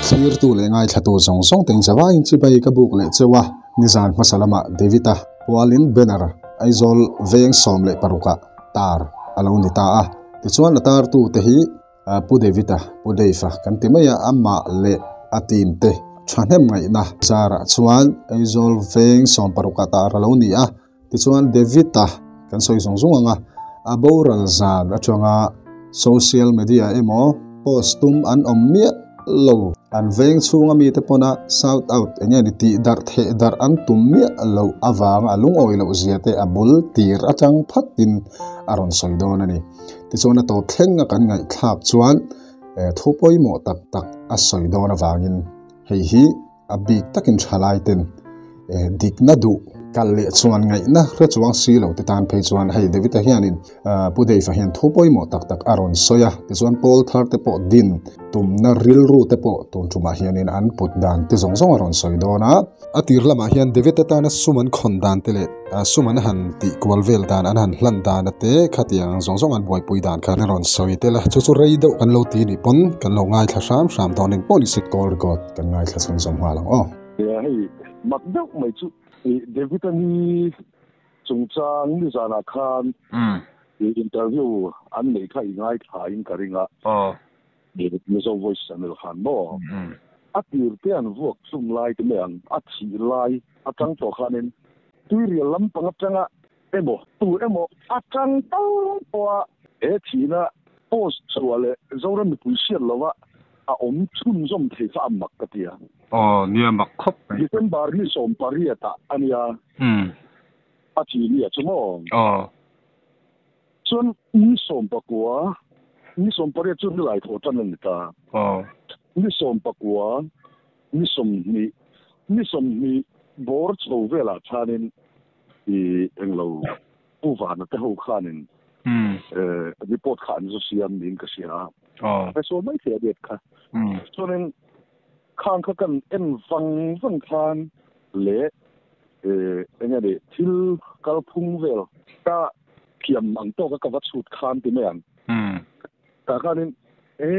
Thlirtu leh ngaithlatu zawng zawng te inzavaiin chibai ka buk leh cheu a, nizan hmasa lamah David-a pualin banner Aizawl veng 16 ah tar a lo ni ta a, tichuan a tartu te hi Pu David-a, Pu Dave-a kan ti mai a, amah leh a team te thahnem ngaihna zarah chuan Aizawl veng 16 ah tar a lo ni a. Tichuan David-a kan sawi zawng zawng ang a, a boral zan atanga social media emaw post tum an awm miah lo. An veng chhunga mite pawna shout out eng nge ni tih darh theh darh an tum miah loh avanga a lungawi loh zia te a bul tir atang phatin a rawn sawi dawn a ni. Tichuan a tawp thleng a kan ngaihthlak chuan thu pawimawh tak tak a sawi dawn avangin hei hi A bik takin thalai ten dikna duh kal leh chuan ngaihna hre chuang si lo te tan phei chuan hei David-a hianin Pu Dave-a hian thu pawimawh tak tak a rawn sawi a, tichuan pawl thar te pawh din tumna rilru te pawh tun tumah hianin an put dan te zawng zawng a rawn sawi dawn a. A tir lamah hian David-a tana sum an khawn dan te leh sum an han tih kual vel dan an han hlan dan a te khatiang zawng zawng an buaipui dan kha an rawn sawi tel a, chu chu rei deuh kan lo ti nih pawn kan lo ngaithla hram hram dawn eng pawh ni se call record kan ngaithla chhun zawm nghal ang aw. Nia hei mak deuh mai chu i David a ni chungchang nizanah khan i interview an neih kha i ngaithla in ka ring a. Mizo Voice Channel khan maw? A tir te an vuak hlum lai te mai ang, a thih lai atang tawh khanin tuirial lampang atanga emaw tu emaw atang tal pawha he thihna post chhuah leh Zoram mipui hriat lova a awm chhunzawm thei kha a mak ka ti a. Aw nia mak khawp mai. December ni 18 ah a nia. A thih ni ah chu maw? Aw. Chuan ni 19, ni 18 chu nilai thaw tan a ni ta. Ni 19, ni 20, ni 20 bawr chho velah khanin i englo Pu Vana te ho khanin report kha an zu siam niin ka hria a. Ka sawi mai thei a date kha. Chuanin khang kha kan en vang vang khan leh eng nge ni thil kalphung vel ka thiam ang tawka ka va chhut khan ti mai ang. Tah khanin e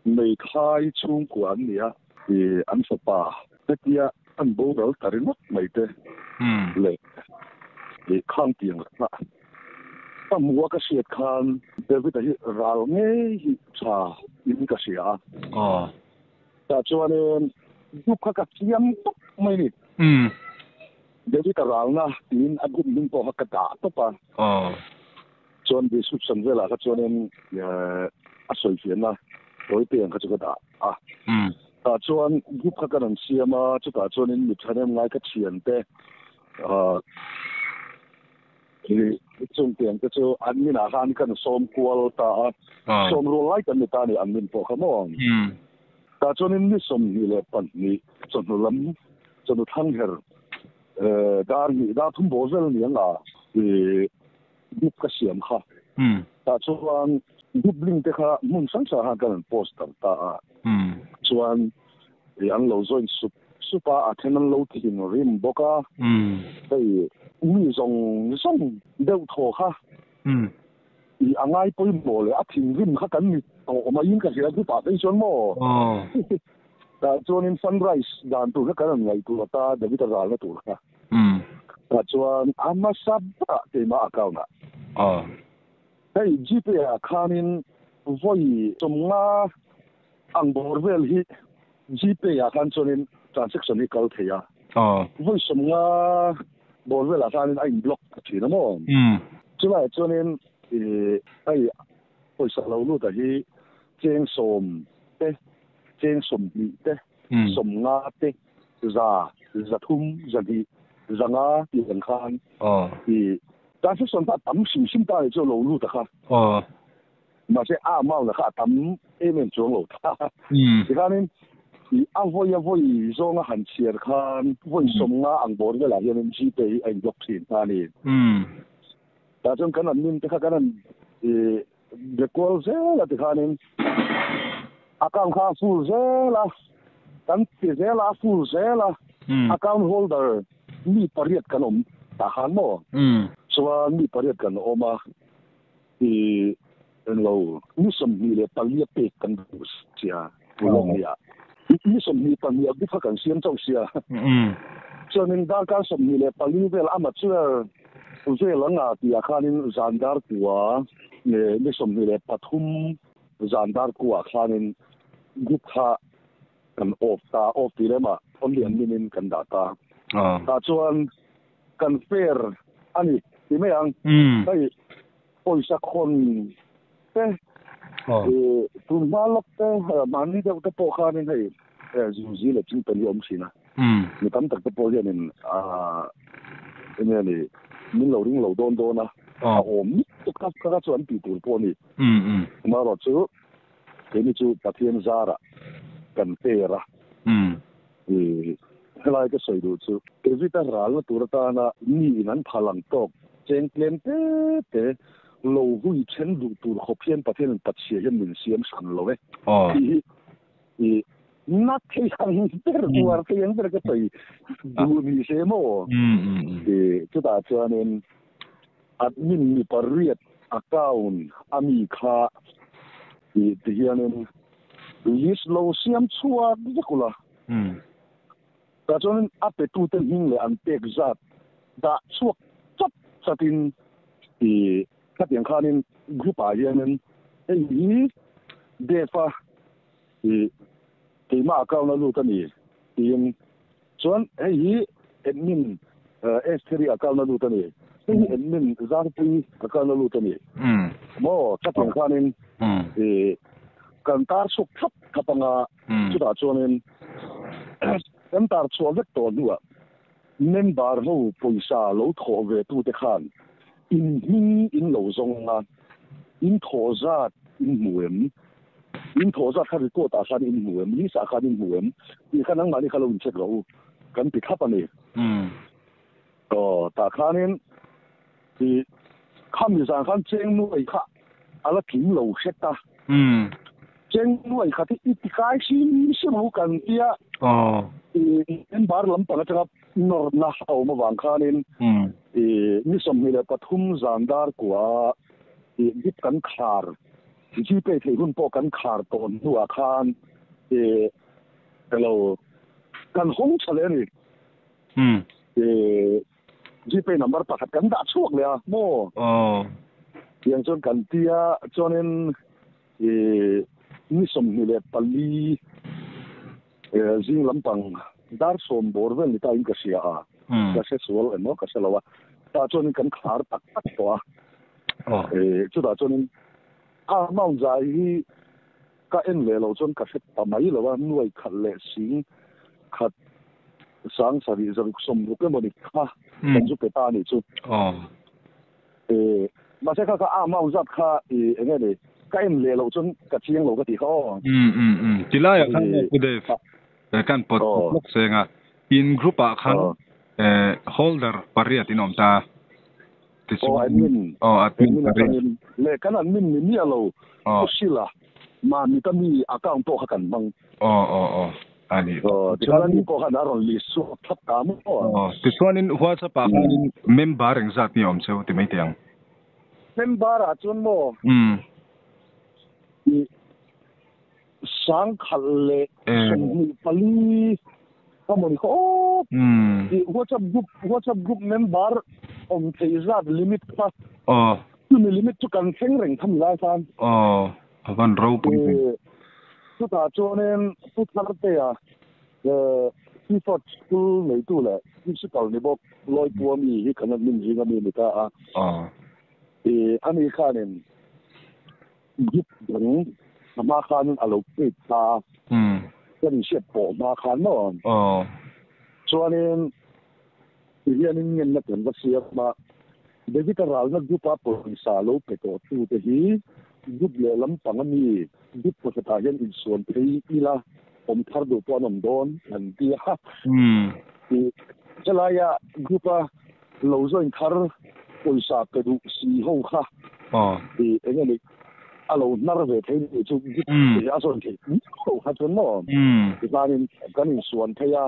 Meikhai chhungkua an ni a, an fapa hetia an boral ta ringawt mai te leh khang tiang kha ka hmu a ka hriat khan David-a hi ral ngei hi tha in ka hria a. Tah chuanin group kha ka siam tawp mai ni. David-a ralna tiin a group hming pawh kha ka dah tawp a. Chuan description velah kha chuanin a sawi fiahna tawi te ang kha chu ka dah a. Tah chuan group kha ka rawn siam a, chutah chuanin mi thahnem ngai ka thiante Chung tiang te chu an minah khan kan sawm kual ta a, sawm rual lai kan ni ta a ni an min pawh kha maw? Tah chuanin ni 22 chawhnu lam chawhnu thlang her dar hnih dar thum bawh vel ni ang a group ka siam kha. Tah chuan group link te kha hmun hrang hrang khan kan rawn post darh ta a, chuan an lo join sup sup a, a then an lo thin rim bawk a, hei mi zawng zawng deuh thaw kha i a ngai pawimawh leh a thinrim kha kan ni tawh maiin ka hria group ah phei chuan maw tah chuanin sunrise dan tur kha kan rawn ngaihtuah ta David-a ralna tur kha tah chuan a hmasa berah keimah account ah hei Gpay ah khanin vawi 50 Ang bawr vel hi Gpay ah khan chuanin transaction hi kal thei a. Vawi 50 bawr velah khanin a in block ta thin a maw? Chulaiah chuanin hei pawisa lo lut ah hi cheng 10 te, cheng 20 te, 50 te, 100, 300, 200, 500 tih ang khan transaction kha a tam hrim hrim ta a ni chu lo lut a kha. Mahse a amount a kha a tam em em chuang lo ta. Tikhanin i a vawi a vawi zawnga han chhiar khan vawi 50 ang bawr velah hianin Gpay hi a in block thin ta a ni. Tah chuan kan admin te kha kan han i be kual zel a tikhanin account kha a full zel a, kan ti zel a, a full zel a, account holder mi pariat kan awm tah khan maw? Chuan mi pariat kan awm a. I englo ni 24 a pek kan duh sia Pulong nia. Ni 22 group kha kan siam chauh sia. Chuanin darkar 24 vel ama chuer vel anga tia khanin zan dar kua ni 23 zan dar kua khanin group kha kan off ta off ti lema only an minin kan da ta. Ta chuan kan fair ani ti mai ang. Hei pawisa khon te tun hma lawk te mahni deuh te pawh khanin hei zuzi leh chingpen hi awm thin a. Mi tam tak te pawh hianin enge ni min lo ring lo dawn dawn a. A awm tuk kha kha chu an tih tur pawh a ni. Amaherawh chu keini chu Pathian zara kan fair a. Helai ka sawi duh chu David a ralna tur atana mi in an phal ang tawk cheng tlem te te lo hui then duh tur khawp hian Pathian in pachhia hian min siam hran lo e. Hi hi na thei ang ber uar thei ang ber ka sawi duh ni se maw. Chutah chuanin admin mi pariat account ami kha ti hianin list lo siam chhuak vekula. Ta chuanin a petu te hming leh an pek zat dah chhuak chap chatin ti khatiang khanin group ah hianin hei hi defa ti keima account a lut ani tiin chuan hei hi admin S3 account a lut ani hei hi admin Zarpui account a lut ani. Mo khatiang khanin kan tar chhuak thap thapanga chutah chuanin kan tar chhuah vek tawh hnuah member ho pawisa lo thawh ve tu te khan in hming in lo zawnga in thawh zat in hmu em in thawh zat kha record ah khan in hmu em list ah khan in hmu em tih khan nangmahni kha lo in check rawh u kan ti thlap ani. Tah khanin ti khami zan khan cheng nuai kha ala tling lo hret a. Cheng nuai kha ti i tikai sim sim ho kan tia. Member lampang atanga nawrna a awm awang khanin ni 23 zan dar kua group kan khar GPay thei hun pawh kan khar tawh hnuah khan elo kan hawng tha leh ani. GPay number pakhat kan dah chhuak leh a maw. Tiang chuan kan tia chuanin ni 24 zing lampang dar 10 bawr vel ni ta in ka hria a. Ka hre sual emaw ka hre lo a. Ta chuanin kan khar tak tak tawh a. Chutah chuanin a amount zai hi ka en leh lo chuan ka hre ta mai lo a nuai khat leh sing khat sang sarih zaruk sawmruk emaw ni kha kan chu pe ta ani chu. Mahse kha kha a amount zat kha enge ni ka en leh lo chuan ka chiang lo ka ti kha aw. Tilai ah khan Pu Dev kan pot lawk senga in group ah khan holder pariat in awm ta. Admin. Admin pariat. Le kan admin ni miah lo Sila ma mi ta mi account pawh kha kan hmang. Ani. Tikhan ni pawh khan a rawn list chhuak thlap ta maw. Tichuanin WhatsApp ah khanin member eng zat ni awm cheu ti mai tiang. Member ah chuan maw. Sang khat leh 24 ka maw ni kha aw. WhatsApp group member awm thei zat limit kha. Chumi limit chu kan thleng reng khami lai khan. Avan ropui ve. Chutah chuanin Pu Thartea Seaford School neitu leh principal ni bawk Lawipua mi hi kan admin zinga mi ni ta a. Ani khanin group dang a hma khanin a lo create ta. Kan inhriat pawh hma khan maw. Chuanin ti hianin ngenna kan va siam a. David a ralna group a pawisa lo pe tawh tu te hi group leh lampang ami group pakhatah hian insuan phei ila awm thar duh pawh an awm dawn an ti a. Helaia group a lo join thar pawisa pe duh si ho kha enge ni a lo hnar ve thei ni chu group a join thei ho kha chuan maw. Tikhanin kan insuan phei a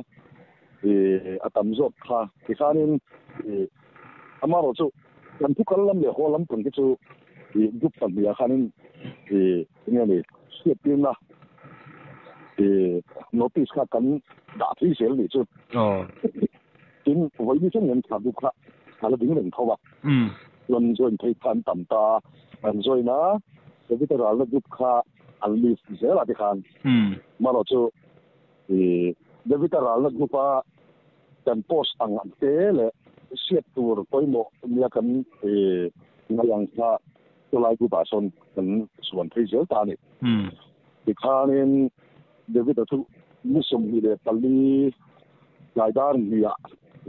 a tam zawk kha tikhanin amarawh chu kan thu kal lam leh haw lampang te chu group pahnih ah khanin enge ni hriat tirna Notice kha kan dah thei zel ni chu. Tin voi ni chen kha group kha ala ding reng tho wa. Lon join thei khan tam ta an join a David ral na group kha an list zel a ti khan. Maro chu David ral na group a kan post ang te le siat tur poimo nia kan ngayang kha tulai group a son kan suan thei zel ta ni. Ti khanin David a thu musum hi le pali laidar nia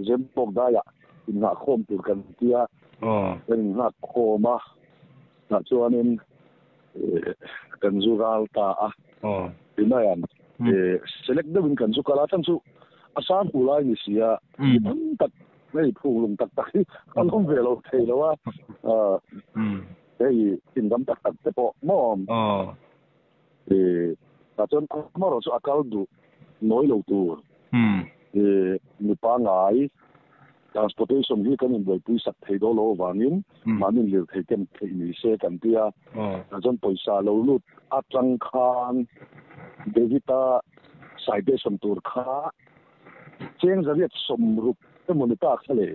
zem pok daya in nga khom tur kan tia kan nga khoma na chuanin kan zu ral ta a tinayan select deuhin kan zu kala chan chu asam ulai ni sia tak nei phung lung tak tak hi an om ve lo thei lo a hei in dam tak tak te pawh mo ta chuan amaro chu akal du noi lo tur mi pa ngai transportation hi kan in pui sak thei do lo wangin manin lir thei ken thei ni se kan tia ta chuan poisa lo lut atang khan Davida citation tur kha cheng zariat somrup emonita khale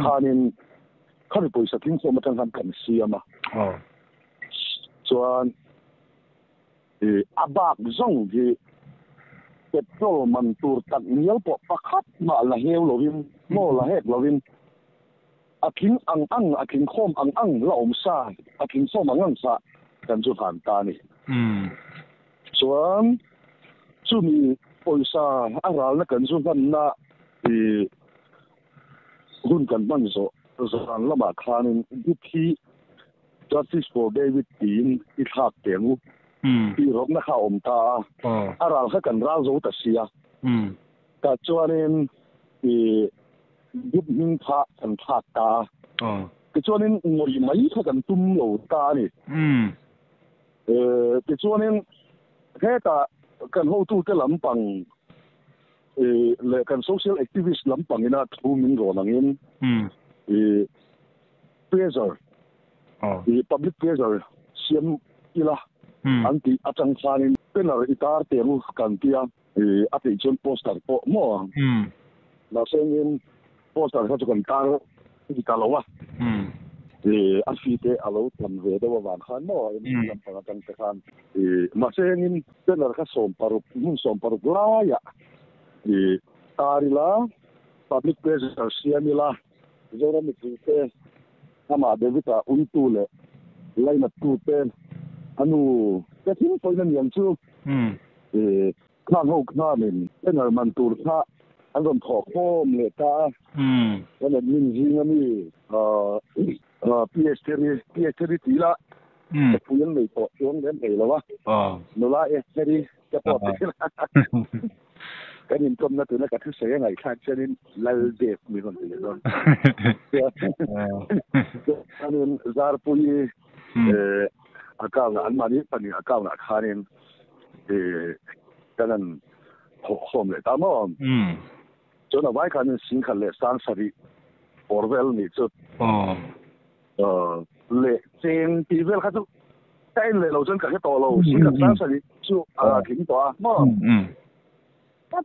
khanin khami poisa thing so matang khan kan siama chuan abak zong gi petrol man tur tak nial po pakhat ma la heu lovin mo la hek lovin athing ang ang athing khom ang ang la om sa athing som ang ang sa kan chu han ta ni chuan chumi poisa aral na kan chu han na hun kan man zo zan lama khanin guthi Justice for David tin i thak tengu ti rok na kha om ta aral kha kan ral zo ta sia ta chuanin i gup hing tha kan thak ta ti chuanin ngoi mai kha kan tum lo ta ni ti chuanin heta kan ho tu te lampang le kan social activist lampang ina thu min ro nangin pressure public pressure siam ila anti atang khanin penal itar temu kan tia ati chon poster po mo na sengin poster kha chu kan tar ti ta lo wa a fi te alo tam ve de wa khan mo in lam pang atang te khan ma sengin penal kha som paruk mun som paruk la ya tarila public pressure siamila zoram mi te ama Davida uitu le laina tu te anu ka thing poina niam chu khang ho khna min penal man tur kha an ron tho khom le ta kan min jing ami PS3 ti la puyan nei to chuang lem ei lo wa no la S3 ka po te kan in tom na tu na ka thu se ngai kha chanin lal def mi ron ti don anun zar pui account an mani pani account a khanin kanan khom le ta mo chona vai khanin sing khan le sang sari orvel ni chu le cheng ti vel kha chu tai le lo chon ka ke to lo sing khan sang sari chu a thing to a mo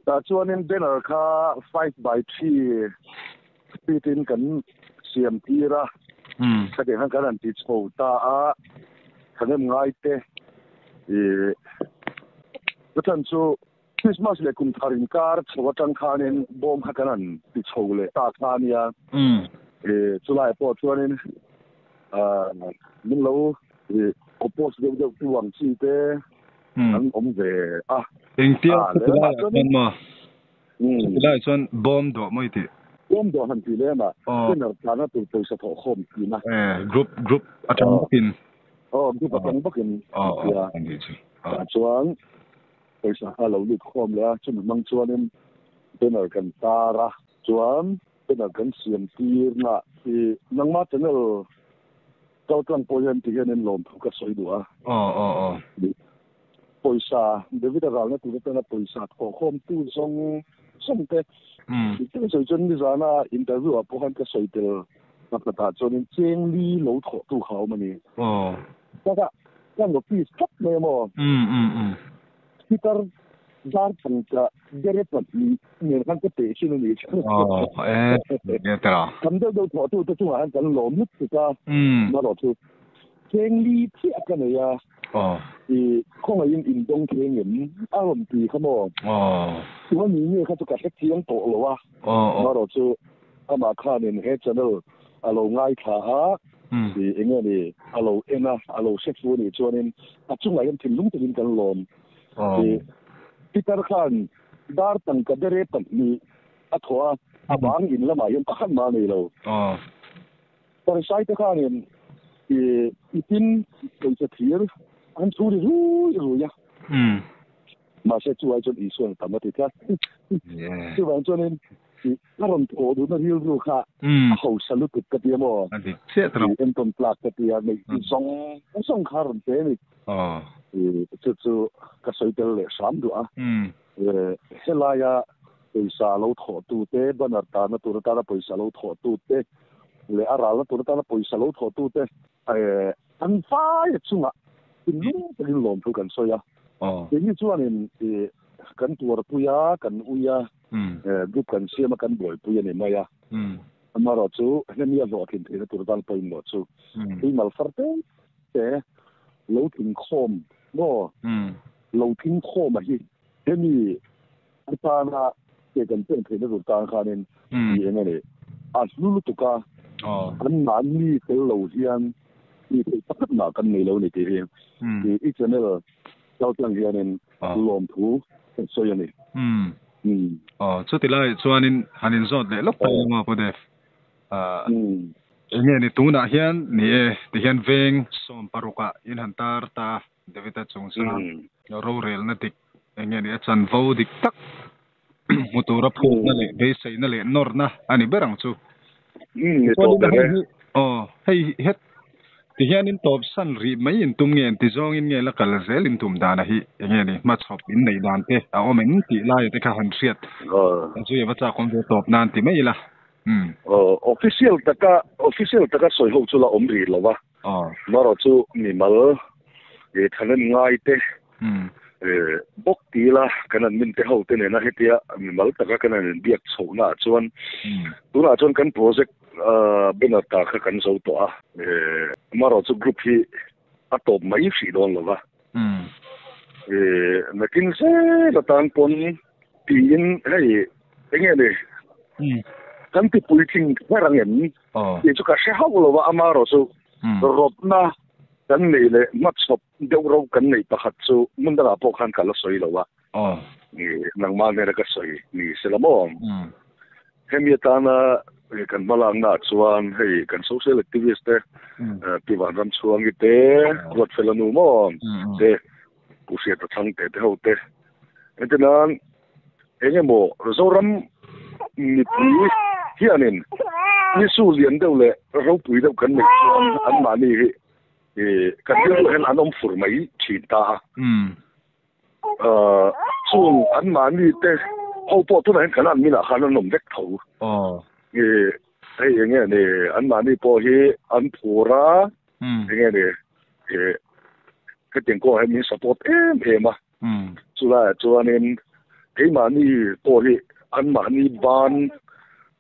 ta chuanin banner kha 5x3 feet in kan siam tira ka te han kan ti chho ta a khanem ngai te chuan chu Christmas le kum tharin kar chawatang khanin bom kha kanan ti chho le ta khania chulai po chuanin min lo oppose deuh deuh tuang chi te an om ve a eng tia chuan ma chulai chuan bom do moi ti bom do han ti le ma banner tana tur poisa tho khom ti na group group atang bakin group atang bakin ya chuan poisa kha lo lut khom le chu mang chuanin banner kan tara chuan banner kan siam tir na ti nangma channel kau tlang poyan ti hianin lom thu ka soi du a poisa David ral na tu te na poisa tho khom tu zong song te ti soi chon ni zana interview a pohan ka soi tel na ta chuanin cheng li lo tho tu khau mani ta ka kan lo piece top me mo Peter dar tangka dere pahnih nen khan ka teh thin a ni. Aw e nge tera. Kan deuh deuh thawh tu te chungah hian kan lawm lutuk a. Marawh chu cheng li chiah ka nei a. I khawngaihin in dawng thei ngem a rawn ti kha maw. Tuna ni nge kha chu ka hre chiang tawh lo a. Marawh chu amah khanin he channel a lo ngaithla a. I enge ni a lo en a, a lo hre fu anih chuanin a chungah hian thinlung takin kan lawm. I Peter khan dar tangka dere pahnih a thawh a, a bang in lamah hian pakhat mah a nei lo. Pharisai te khanin i itin pawisa thir an chhu ri rui rui a. Mahse chu ai chuan Isuan tam a ti tlat. Chuvang chuanin i a rawn thawh duhna rilru kha a hausa lutuk ka ti a maw? I entawn tlak ka ti a, neih zawng zawng kha a rawn pe a ni. I chu chu ka sawi tel leh hram duh a. Helaia pawisa lo thawh tu te, banner tarna tur atana pawisa lo thawh tu te leh a ralna tur atana pawisa lo thawh tu te an vai chungah thinlung takin lawmthu kan sawi a. Keini chuanin kan tuarpui a, kan ui a, group kan siam a, kan buaipui a ni mai a. Amaherawh chu hemi a hlawhtlin theihna tur atan pawimawh chu tui mal far te te lo tling khawm maw? Lo tling khawm a hi hemi atana ke kan pen theihna tur tan khanin i eng a ni a hlu lutuk a, an mahni tel lo hian tih theih pakhat mah kan nei lo a ni tih hi i channel kaltlang hianin lawmthu kan sawi a ni. Aw, chuti lai chuanin han inzawt leh lawk ta emaw Pu Dev. Enge ni tunah hian ni e tihian veng 16 ah in han tar ta David-a chungchang rorelna dik enge ni a chanvo dik tak hmu tura phutna leh beiseina leh nawrna a ni ber ang chu. Aw hei het tihian in tawp san rih mai in tum nge ti zawngin nge la kal zel in tum dana hi enge ni hmachhawp in nei dan te a awm em tih lai te kha han hriat zui ava chak awm ve tawp nan ti mai ila. Official taka official taka sawi ho chu la awm rih lo a. Marawh chu mimal thanem ngai te bawk ti ila kan an min te ho te nena hetia mimal taka kan an inbiak chhohna ah chuan tunah chuan kan project banner ta kha kan zo tawh a. Marawh chu group hi a tawp mai hrih dawn lo va. Nakin zel atan pawn tiin hei enge ni kan ti puitling kher ang em tih chu ka hre hauh lo va, amaherawh chu rawtna kan nei leh hmachhawp deuh ro kan nei pakhat chu hmun dangah pawh khan ka la sawi lo a, nangmah nena ka sawi ni se la maw? Hemi atana kan hmalaknaah chuan hei kan social activist te Pi Vanramchhuangi te, Ruatfela nu maw te, Pu Hriata Chhangte te ho te entirnan eng emaw Zoram mipui hianin issue lian deuh leh ropui deuh kan neih chuan anmahni hi kan rilru hian an awm fur mai thin ta a. Chung anmahni te ho pawh tunah hian kan an minah khan an awm vek tho. Hei eng nge ni anmahni pawh hi an phur a, eng nge ni hetiang kawngah hian min support em em a. Chulaiah chuanin keimahni pawh hi anmahni ban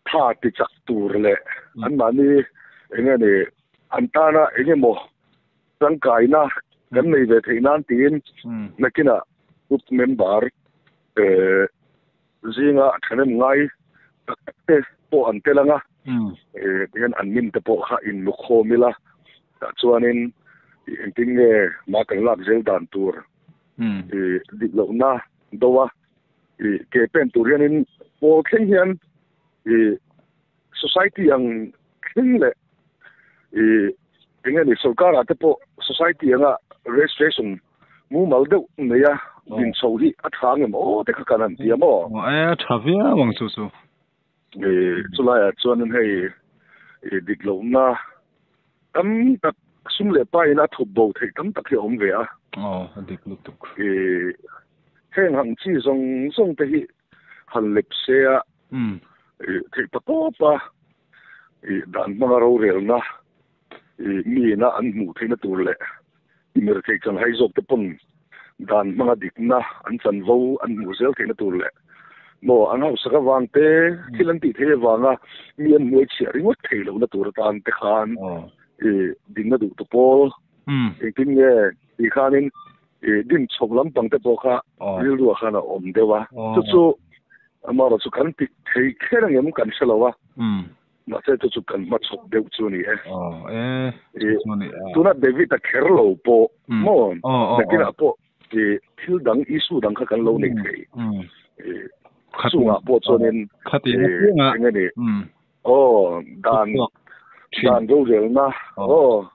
tha ti chak tur leh anmahni eng nge ni an tana eng emaw tangkaina kan nei ve theih nan tiin nakinah group member zinga thahnem ngai tak tak te pawh an tel ang a, tihian an min te pawh kha inlukhawm ila tah chuanin engtin nge mah kan lak zel dan tur dik lohna do a ke pen tur hianin pawl thleng hian society ang thleng leh enge ni sorkar ah te pawh society anga registration mumal deuh nei a din chho hi a tha ang em aw te kha kan han ti a maw? E a tha viau ang chu chu. Chulai ah chuanin hei dik lohna tam tak sum leh pa in a thup bo theih tam tak hi a awm ve a. Aw a dik lutuk. Heng hang chi zawng zawng te hi han lep se a theih ta tawp a dan hmanga rorelna mi ina an hmuh theihna tur leh mir theih chan hai zawk te pawn Dan hmanga dikna an chanvo an hmuh zel theihna tur leh maw an hausak avang te thil an tih theih avanga mi an hmuai chhiah ringawt thei lohna tur atan te khan i dingna duh tu pawl engtin nge tih khanin i din chhawp lampang te pawh kha rilru ah khan a awm deuh a chu chu amaherawh chu kan ti thei kher angem kan hre lo a. Mahse chu chu kan hmachhawp deuh chu a ni e. Tuna David-a kher lo pawh maw nakinah pawh thil dang issue dang kha kan lo nei thei. Chungah pawh chuanin eng a ni aw dan dan rorelna aw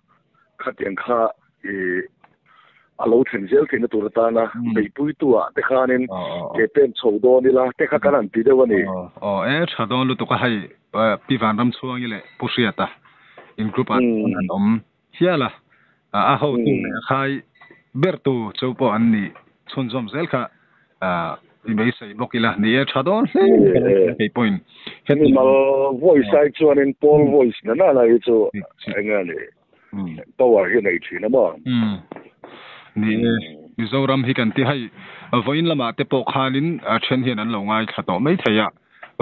khatiang kha a lo thlen zel theihna tur atana beipuitu ah te khanin ke pen chho dawn ila te kha kan han ti deuh a ni. Aw e tha dawn lutuk a hei Pi Vanram Chhuangi leh Pu Hriata in group ah chuan an awm hial a, a hotu leh a khai bertu chu pawh an ni chhunzawm zel kha i beisei bawk ila ni e tha dawn hle kei pawhin heti Mimal voice ai chuanin Paul voice na nana hi chu eng nge ni power hi nei thin a maw? Ni e, Mizoram hi kan ti hei, vawiin lamah te pawh khanin then hian an lo ngaithla tawh mai thei a,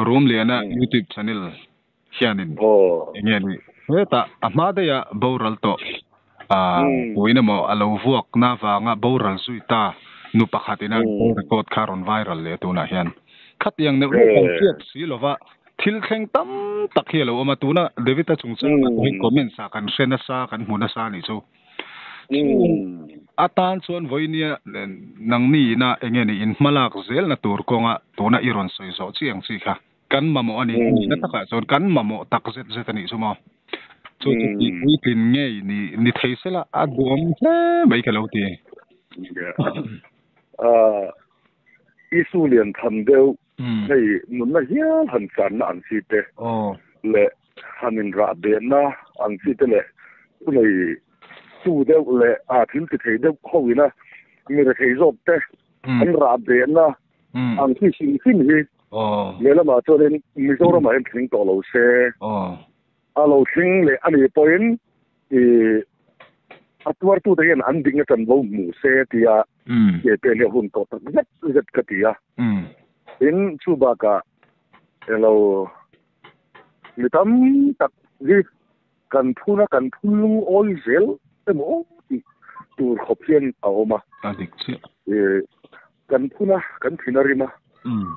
Room Liana YouTube channel hianin eng nge ni hetah a hma daih a boral tawh tuin emaw a lo vuakna vanga boral zui ta nu pakhat ina call record kha rawn viral leh tunah hian khatiang neuh neuh kan hriat si lova Thil thleng tam tak hi a lo awm a, tuna David-a chungchangah pawh hi comments ah kan hre nasa, kan hmu nasa a nih chu. Chung atan chuan vawinia nangni ina eng nge ni in hmalak zelna tur kawnga tuna i rawn sawi zawh chi ang chi kha kan mamawh a ni. A nihna takah chuan kan mamawh tak zet zet a nih chu maw. Chu chu tih puitlin ngei ni thei sela a duhawm hle mai ka lo ti. Isu lian tham deuh Hei nunna hial han channa ang chi te leh han inrah behna ang chi te leh thunei tu deuh leh a thil ti thei deuh ho ina mi rethei zawk te an rah behna ang chi hrim hrim hi lehlamah chuanin Mizoramah hian thleng tawh lo se a lo thleng leh a nih pawhin I a tuartute hian an ding a chanvo hmu se tia ke pen hi a hun tawh tak zet zet ka ti a. Tin, chu bakah elo mi tam tak hi kan phun a, kan phun lungawi zel emaw tih tur khawp hian a awm a. A dik chiah. I kan phun a, kan thin a rim a,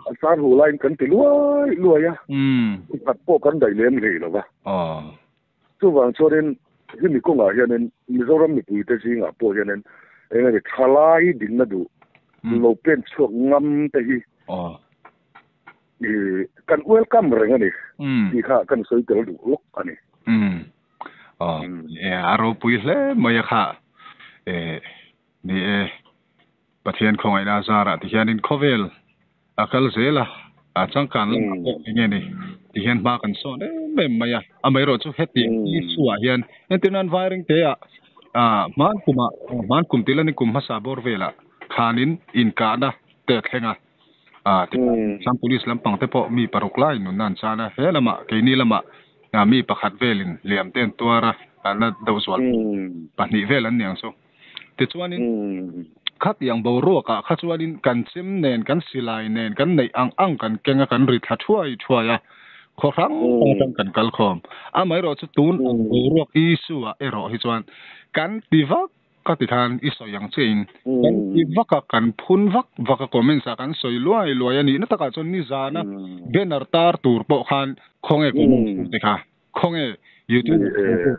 a sar hu laiin kan ti luai luai a, khat pawh kan daih lem hlei lo va. Chuvang chuanin hemi kawngah hianin Mizoram mipuite zingah pawh hianin eng emaw thalai dinna duh lo pen chhuak ngam te hi kan welcome reng a ni tih kha kan sawi tel duh lawk a ni. A ropui hle mai a kha ni e. Pathian khawngaihna zarah ti hianin khawvel a kal zel a, a changkan lamah pawh eng nge ni ti hian hma kan sawn em em mai a. Amaherawh chu hetiang issue ah hian entir nan Vairengte ah hman kumah hman kum tih la ni kum hmasa bawr velah khanin inkahna te a thleng a, tikhan police lampang te pawh mi paruk lai nunna an chan a, he lamah keini lamah mi pakhat velin hliam te an tuar a, na deuh zual pahnih vel an ni ang chu. Tichuanin khatiang boruakah kha chuanin kan chem nen, kan silai nen, kan neih ang ang kan keng a, kan ri thla thuai thuai a, khaw hrang hrang atang kan kal khawm. Amaherawh chu tun ang boruak issue-ah erawh hi chuan kan ti vak ka ti khan i sawi ang chiahin kan ti vak a, kan phun vak vak a, comments-ah kan sawi luai luai a nihna takah chuan nizana banner tar tur pawh khan khawnge comments te kha, khawnge youtube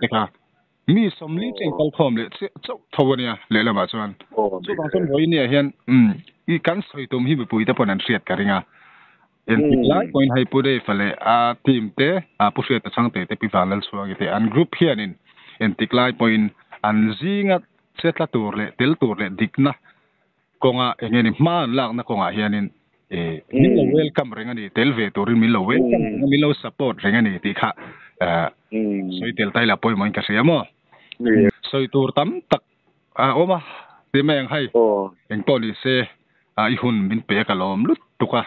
te kha. Mi sawmli chu inkal khawm leh chiah chauh tho a nia lehlamah chuan. Chuvang chuan vawinia hian i kan sawi tum hi mipuite pawn an hriat ka ring a. Engtik lai pawhin hei Pu Dave-a leh a team te, Pu Hriata Chhangte te, Pi Vanlalchhuangi te an group hianin engtik lai pawhin an zinga che tla tur leh tel tur leh dikna kawnga eng nge ni hma an lakna kawngah hianin min lo welcome reng a ni, tel ve turin min lo welcome reng a, min lo support reng a ni tih kha sawi tel ta ila pawimawhin ka hria maw. Sawi tur tam tak a awm a ti mai ang hei, eng pawh ni se i hun min pe ka lawm lutuk a,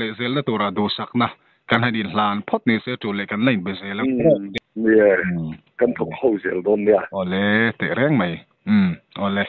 leh zelna tura duhsakna kan han inhlan phawt ni se tul leh kan la inbe zel ang. Nia, kan thawk ho zel dawn nia. Awle, teh reng mai. Awle.